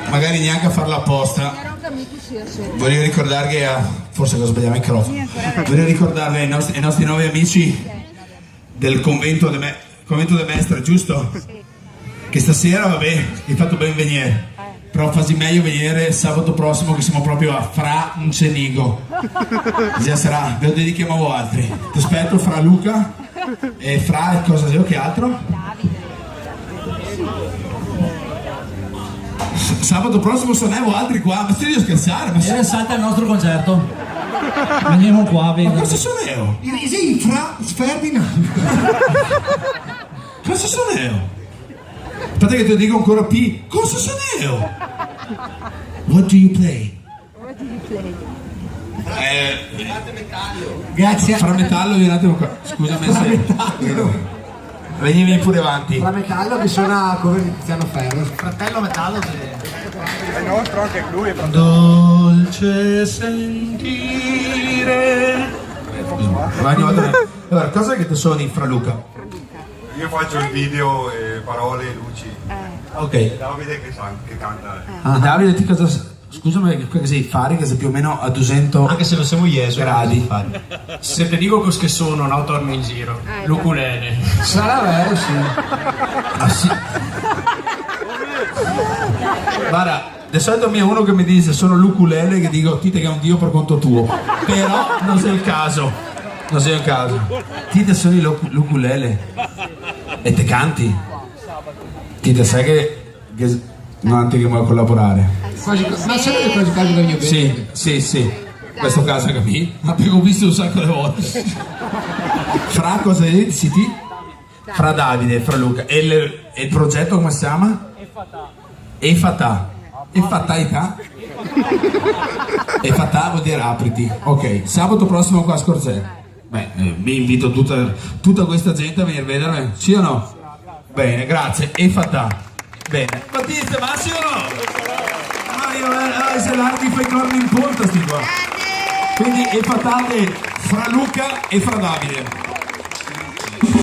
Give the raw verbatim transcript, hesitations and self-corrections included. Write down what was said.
Magari gnanca a farla aposta. Volevo ricordarghe a, forse che ho sbagliato il microfono. Volevo ricordarvi ai nostri, ai nostri nuovi amici del convento de me-, convento de mestre, giusto? Che stasera, vabbè, hai fatto ben venire. Però fasi meglio venire sabato prossimo che siamo proprio a Fra Ncenigo. Già sarà, ve lo dedichiamo a voaltri. Ti aspetto, Fra Luca. E Fra cosa, che altro? S-, sabato prossimo sonemo altri qua, ma stai scherzare? Ma... E salta el nostro concerto. Vegnemo qua, ma vedi. Cosa sonemo? I, i, i Fra Ferdinand. Cosa sonemo? Aspetta che te lo dico ancora pi-, cosa sonemo? What do you play? What do you play? Eh, grazie. Fra metallo, io un attimo qua. Scusami se... Fra metallo. Venimi pure avanti. Fra metallo che suona cover di Tiziano Ferro. Fratello metallo, sì. È nostro anche lui. Dolce sentire. Vai, ogni volta. Allora, cosa è che te soni, Fra Luca? Io faccio il video, eh, parole e luci. Ok. E Davide che sa-, che canta. Ah, Davide, ti cosa s-, scusami, che qua che sei fari, che sei più o meno a dusento gradi. Anche se non siamo Gesù, siamo fari. Se te digo cos che sono, no torni in giro. Ah, ecco. L'ukulele. Sarà vero, sì. Ah, sì. Varda, de solito mi xe uno che me dixe: "Sono l'ukulele", che digo: "Ti te ghè un Dio par conto tuo". Però no xe el caso. No xe el caso. Ti te soni l'uku-, l'ukulele. E te canti. Ti te sa che, che s-, no, anca che me colaborare. Quasi, ma se no xe quasi, quasi che mi... Sì, sì, sì. Questo caso anca mi. Ma te go visto un saco de volte. Fra cosa dixi ti? Fra Davide, Fra Luca. E el, e el progeto come se ciama? Efatà. Efatà, Efatà? Efatà vol dir apriti. Ok, sabato prossimo qua a Scorzè. Beh, eh, mi invito tuta, tuta questa gente a venir a vederme, sì o no? Bene, grazie. Efatà. Bene. Battista, ma sì o no? Ma io, eh, eh, se larghi, fai i corni in ponta sti qua. Quindi Efatà de Fra Luca e Fra Davide.